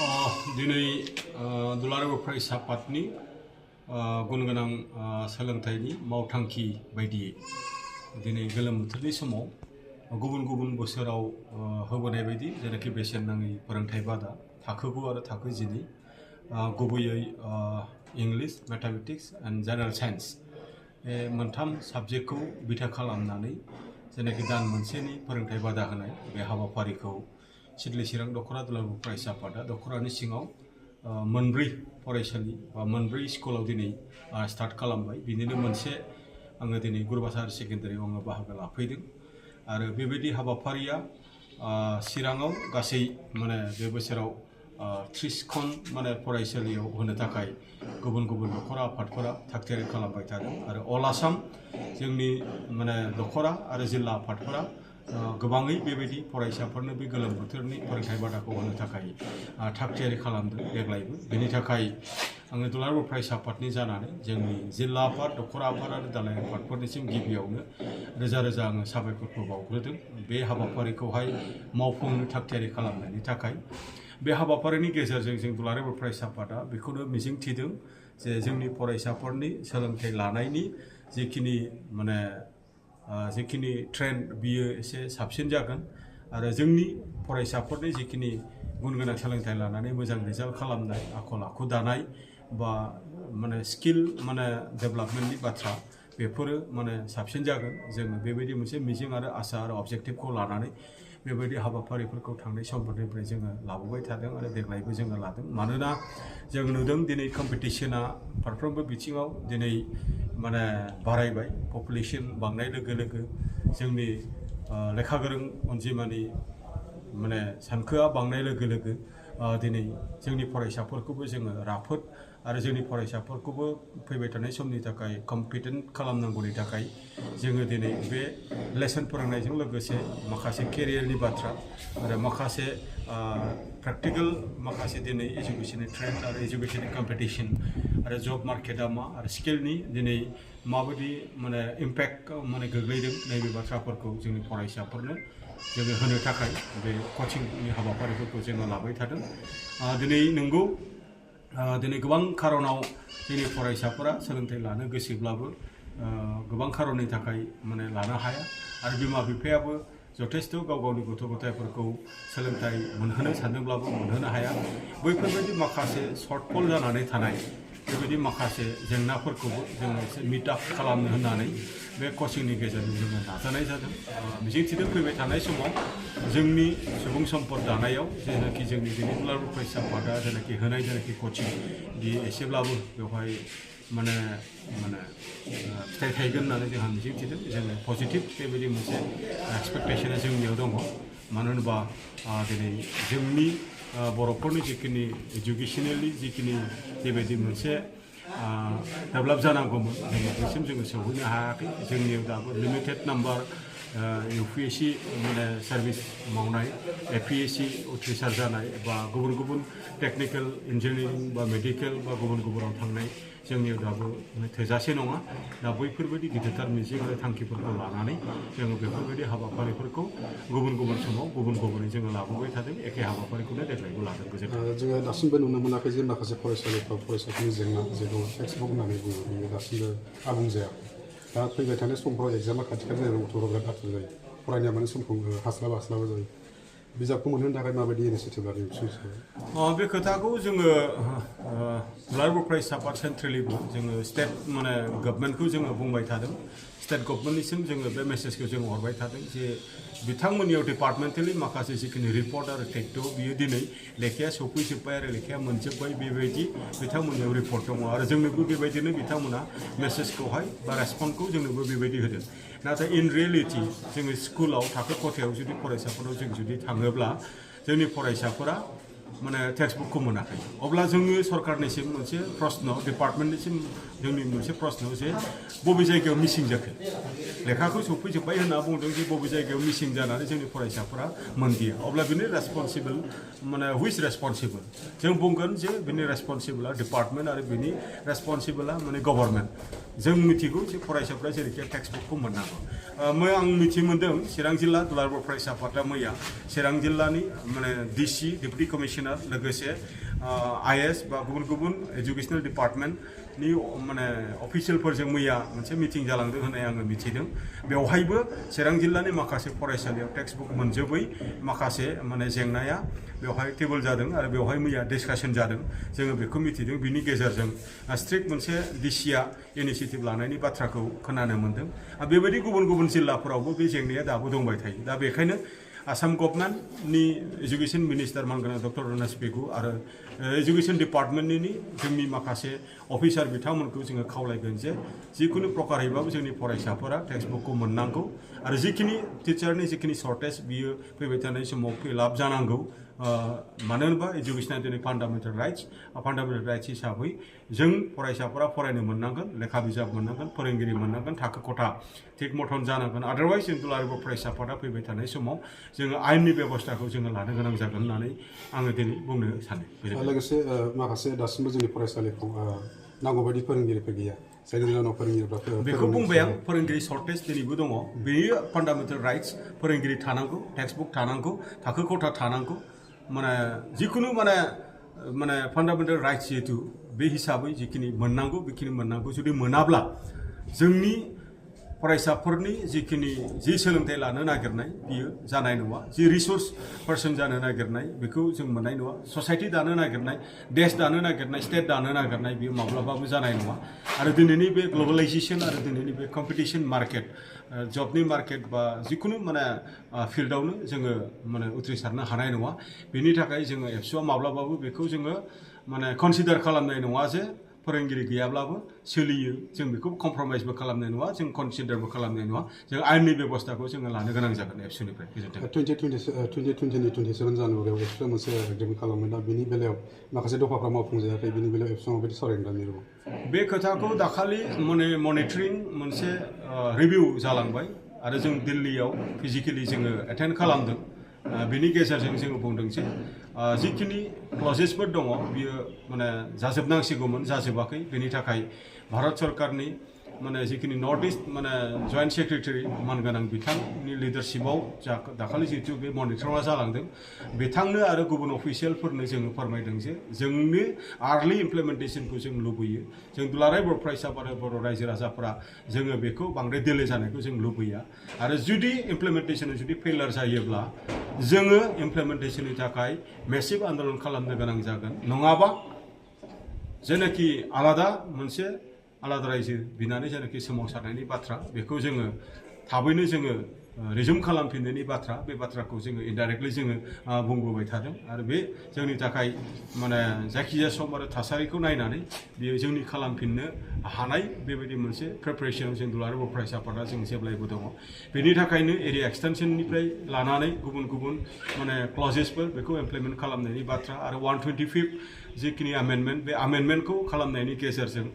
दिनै दुलाराय बर' फरायसा आफादनि गुन गोनां सोलोंथाइनि मावथांखि बायदियै दिनै गोलोम बोथोरनि समाव गुबुन गुबुन बोसोराव होबोनाय बायदि जेनाखि बेसेन नाङै फोरोंथाइ बादा थाखो 9 आरो थाखो 12 गुबैयै English, mathematics and general science बे मोनथाम साबजेक्टखौ बिथा खालामनानै जेनाखि दान मोनसेनि फोरोंथाइ बादा होनाय बे हाबाफारिखौ सिडली चिरां दख'रा दुलाराय बर' फरायसा आफादा दख'रानि सिङाव मोनब्रै फरायसालि बा मोनब्रै स्कुलाव दिनै स्टार्ट खालामबाय। बिनिनो मोनसे आङो दिनै गुरुबासा हायार सेकेन्डारियाव आङो बाहागो लाफैदों आरो बेबायदि हाबाफारिया चिराङाव गासै माने बे बोसोराव 30 खन माने फरायसालियाव होनो थाखाय गुबुन गुबुन दख'रा आफादफोरा थागथियारि खालामबाय थादों आरो अल आसाम जोंनि माने दख'रा आरो जिल्ला आफादफोरा गोबाङै बेबायदि फरायसाफोरनो बे गोलोम बोथोरनि फोरोंथाइ बादाखौ होनो थाखाय थागथियारि खालामदों देग्लायबो। बेनि थाखाय आङो दुलाराय बर' फरायसा आफादनि जानानै जोंनि जिल्ला आफाद, दख'रा आफाद आरो दालाय आफादफोरनिसिम गिबियावनो रोजा रोजा आङो साबायखरखौ बावग्रोदों बे हाबाफारिखौहाय मावफुंनो थागथियारि खालामनायनि थाखाय। बे हाबाफारिनि गेजेरजों जों दुलाराय बर' फरायसा आफादा बेखौनो मिजिंथिदों जे जोंनि फरायसाफोरनि सोलोंथाइ लानायनि जिखिनि माने जिखिनि ट्रेन्ड बियो एसे साबसिन जागोन आरो जोंनि फरायसाफोरनि जिखिनि गुन गोनां सोलोंथाइ लानानै मोजां रिजाल्ट खालामनाय आखल आखु दानाय बा माने स्किल माने डेभेलपमेन्टनि बाथ्रा बेफोरो माने साबसिन जागोन। जोङो बेबायदि मोनसे मिजिं आरो आसा आरो अबजेक्टिभखौ लानानै बेबायदि हाबाफारिफोरखौ थांनाय समफोरनिफ्राय जोङो लाबोबाय थादों आरो देग्लायबो जोङो लादों। मानोना जों नुदों दिनै कम्पिटिशना फारफ्रोमबो बिथिङाव दिनै माने बारायबाय। पपुलेसन बांनाय लोगो लोगो जोंनि लेखा गोरों अनजिमानि माने सानखोआ बांनाय लोगो लोगो दिनै जोंनि फरायसाफोरखौबो जोङो राफोद आरो जोंनि फरायसाफोरखौबो फैबाय थानाय समनि थाखाय कम्पिटेन्ट खालामनांगौनि थाखाय जोङो दिनै बे लेसन फोरोंनायजों लोगोसे माखासे केरियारनि बाथ्रा आरो माखासे प्रेक्टिकेल माखासे दिनै एजुकेशननि ट्रेन्ड आरो एजुकेशननि कम्पिटिशन आरो जब मार्केटआ मा आरो स्किलनि दिनै माबायदि माने इम्पेक्ट माने गोग्लैदों नैबे बाथ्राफोरखौ जोंनि फरायसाफोरनो जोङो होनो थाखाय बे कचिंनि हाबाफारिफोरखौ जोङो लाबाय थादों। दिनै नंगौ दिनै गोबां खारनाव जोंनि फरायसाफोरा सोलोंथाइ लानो गोसोब्लाबो गोबां खारननि थाखाय माने लानो हाया आरो बिमा बिफायाबो जथेस्थ' गाव गावनि गथ' गथायफोरखौ सोलोंथाइ मोनहोनो सानदोंब्लाबो मोनहोनो हाया। बैफोरबायदि माखासे सर्टफल जानानै थानाय बेबायदि माखासे जेंनाफोरखौबो जोङो एसे मिट आप खालामनो होननानै बे कचिंनि गेजेरजों जोङो नाजानाय जादों। मिजिंथिदों फैबाय थानाय समाव जोंनि सुबुं सम्पद दानायाव जेनाखि जोंनि दिनै दुलाराय बर' फरायसा आफादा जेनाखि होनाय जेनाखि कचिं बियो एसेब्लाबो बेवहाय माने फिथाइ थायगोन होननानै जोंहा मिजिंथिदों। जोङो पजिटिभ बेबायदि मोनसे एक्सपेक्टेसना जोंनियाव दङ। मानो होनोबा दिनै जोंनि बर'फोरनि जिखिनि इडुकेसनेलि जिखिनि बेबायदि मोनसे डेभेलप जानांगौमोन जोङो बेसिम जोङो सौहैनो हायाखै। जोंनियाव दाबो लिमिटेड नाम्बार UPSC माने सार्भिस मावनाय APSC उथ्रिसार जानाय बा गुबुन गुबुन टेक्निकेल इन्जिनियारिं बा मेडिकेल बा गुबुन गुबुनाव थांनाय जोंनियाव दाबो थोजासे नङा। दा बैफोरबायदि गिदिरथार मिजिं आरो थांखिफोरखौ लानानै जोङो बेफोरबायदि हाबाफारिफोरखौ गुबुन गुबुन समाव गुबुन गुबुनै जोङो लाबोबाय थादों। एखे हाबाफारिखौनो देग्लायबो लादों। गोजोन्थों। जोङो दासिमबो नुनो मोनाखै जे माखासे फरायसालिफ्राव फरायसाफोरनि जेंना जेखौ टेक्सटबुक होननानै बुङो बेयो दासिमबो आबुं जायाखै। दा फैबाय थानाय समफोराव एग्जामा खाथि खाथि जायो गथ'फोरा बिराद आथुर जायो फरायनाया माने समखौ हास्लाबा जायो। बिजाबखौ मोनहोनो थाखाय माबायदि इनिसियेटिभ लादों? बे खोथाखौ जोङो दुलाराय बर' फरायसा आफाद सेन्ट्रेलिबो जोङो स्टेट माने गभर्नमेन्टखौ जोङो बुंबाय थादों। स्टेट गभर्नमेन्टनिसिम जोङो बे मेसेजखौ जों हरबाय थादों जे बिथांमोननियाव डिपार्टमेन्टेलि माखासे जिखिनि रिपर्ट आरो टेक्ट' बियो दिनै लेखाया सफैजोब्बाय आरो लेखाया मोनजोब्बाय बेबायदि बिथांमोननियाव रिपर्ट दङ आरो जोंनोबो बेबायदिनो बिथांमोना मेसेजखौहाय बा रेसपन्सखौ जोंनोबो बेबायदि होदों। नाथाय इन रियेलिटि जोङो स्कुलाव थाखो खथायाव जुदि फरायसाफोराव जों जुदि थाङोब्ला जोंनि फरायसाफोरा माने टेक्सटबुकखौ मोनाखै। अब्ला जोङो सरकारनिसिम मोनसे प्रश्न डिपार्टमेन्टनिसिम जोंनि मोनसे प्रश्न जे बबे जायगायाव मिसिं जाखो लेखाखौ सफैजोब्बाय होनना बुंदों जे बबे जायगायाव मिसिं जानानै जोंनि फरायसाफोरा मोनदिया। अब्ला बिनि रेसपन्सिबल माने हुइच रेसपन्सिबल जों बुंगोन जे बिनि रेसपन्सिबला डिपार्टमेन्ट आरो बिनि रेसपन्सिबला माने गभर्नमेन्ट। जों मिथिगौ जे फरायसाफोरा जेरैखि टेक्सटबुकखौ मोननांगौ। आं मिथि मोन्दों चिरां जिल्ला दुलाराय बर' फरायसा आफादा मैया चिरां जिल्लानि माने DC डिप्टी कमिशनार कमिशनार लोगोसे IS बा गुबुन गुबुन एजुकेशनेल डिपार्टमेन्टनि माने अफिसियेलफोरजों मैया मोनसे मिटिं जालांदों होननाय आङो मिथिदों बेवहायबो चिरां जिल्लानि माखासे फरायसालियाव टेक्सट बुक मोनजोबै माखासे माने जेंनाया बेवहाय टेबोल जादों आरो बेवहाय मैया डिसकासन जादों जोङो बेखौ मिथिदों बिनि गेजेरजों स्ट्रिक्ट मोनसे डिसिआ इनिशिएटिभ लानायनि बाथ्राखौ खोनानो मोन्दों बेबायदि गुबुन गुबुन जिल्लाफोरावबो बे जेंनाया दाबो दंबाय थायो दा बेखायनो आसाम गभर्नमेन्टनि एजुकेशन मिनिस्टार मानगोनां डक्टर रनेश पेगु आरो एजुकेशन डिपार्टमेन्टनि जोंनि माखासे अफिसार बिथांमोनखौ जोङो खावलायगोन जे जिखुनु प्रकारैबाबो जोंनि फरायसाफोरा टेक्सट बुकखौ मोननांगौ आरो जिखिनि टिचारनि जिखिनि सर्टेज बियो फैबाय थानाय समाव फिलाप जानांगौ मानो होनबा एजुकेशना दिनै फान्डामेन्टेल राइट्स हिसाबै जों फरायसाफोरा फरायनो मोननांगोन लेखा बिजाब मोननांगोन फोरोंगिरि मोननांगोन थाखो खथा थिग मथन जानांगोन आदारवाइज जों दुलाराय बर' फरायसाफोरा फैबाय थानाय समाव जोङो आयेननि बेबस्थाखौ जोङो लानो गोनां जागोन होननानै आङो दिनै बुंनो सानो लोगोसे माखासे दासिमबो जोंनि फरायसालिफ्राव नांगौबायदि फोरोंगिरिफोर गैया जायनि जाहोनाव फोरोंगिरिफ्रा बेखौ बुंबाय आं फोरोंगिरि सर्टेज दिनैबो दङ बेयो फान्डामेन्टेल राइट्स फोरोंगिरि थानांगौ टेक्सट बुक थानांगौ थाखो खथा थानांगौ माने जिखुनु माने फान्डामेन्टेल राइट्स जिहेतु बे हिसाबै जिखिनि मोननांगौ बेखिनि मोननांगौ जुदि मोनाब्ला जोंनि फरायसाफोरनि जिखिनि जि सोलोंथाइ लानो नागिरनाय बियो जानाय नङा जि रिसोर्स पार्सन जानो नागिरनाय बेखौ जों मोननाय नङा ससाइटि दानो नागिरनाय देश दानो नागिरनाय स्टेट दानो नागिरनाय बियो माब्लाबाबो जानाय नङा आरो दिनैनि बे ग्लबेलाइजेसन आरो दिनैनि बे कम्पिटिशन मार्केट जबनि मार्केट बा जिखुनु माने फिल्डआवनो जोङो माने उथ्रिसारनो हानाय नङा बेनि थाखाय जोङो एबसुआ माब्लाबाबो बेखौ जोङो माने कनसिडार खालामनाय नङा जे फोरोंगिरि गैयाब्लाबो सोलियो जों बेखौ कमप्रमाइसबो खालामनाय नङा जों कनसिडारबो खालामनाय नङा जों आयेननि बेबस्थाखौ जोङो लानो गोनां जागोन एबसुनिफ्राय गोजोन्थों 27 जानुवारियाव एबसुआ मोनसे एग्रिमेन्ट खालामो दा बेनि बेलायाव माखासे दफाफ्रा मावफुंजायाखै बेनि बेलायाव एबसुआ माबायदि सावरायगोन मिरु बे खोथाखौ दाखालि मनिटरिं मोनसे रिभिउ जालांबाय आरो जों दिल्लीयाव फिजिकेलि जोङो एटेन्ड खालामदों बेनि गेजेरजों जोङो बुंदों जे जिखिनि क्लजेसफोर दङ बियो माने जाजोबनांसिगौमोन जाजोबाखै बेनि थाखाय भारत सरकारनि माने जिखिनि नर्थ इस्ट माने जइन्ट सेक्रेटारि मानगोनां बिथांनि लिडारशिपआव दाखालि जिहेतु बे मनिटरिंआ जालांदों बिथांनो आरो गुबुन अफिसियेलफोरनो जोङो फोरमायदों जे जोंनि आर्लि इमप्लिमेन्टेसनखौ जों लुबैयो जों दुलाराय बर' फरायसा आरो बर' रायजो राजाफोरा जोङो बेखौ बांद्राय दिले जानायखौ जों लुबैया आरो जुदि इमप्लिमेन्टेसना जुदि फेलार जायोब्ला जोङो इमप्लिमेन्टेसननि थाखाय मेसिभ आन्दलन खालामनो गोनां जागोन नङाबा जेनाखि आलादा रायजो बिनानै जेनाखि सोमावसारनायनि बाथ्रा बेखौ जोङो थाबैनो जोङो रिजुम खालामफिननायनि बाथ्रा बे बाथ्राखौ जोङो इनडाइरेक्टलि जोङो बुंबोबाय थादों आरो बे जोंनि थाखाय माने जायखिजाया सम आरो थासारिखौ नायनानै बेयो जोंनि खालामफिननो हानाय बेबायदि मोनसे प्रिपारेसनाव जों दुलाराय बर' फरायसा आफादा जों जेब्लायबो दङ बेनि थाखायनो एरिया एक्सटेनसननिफ्राय लानानै गुबुन गुबुन माने क्लजेसफोर बेखौ इमप्लिमेन्ट खालामनायनि बाथ्रा आरो 125 जिखिनि आमेन्डमेन्ट बे आमेन्डमेन्टखौ खालामनायनि गेजेरजों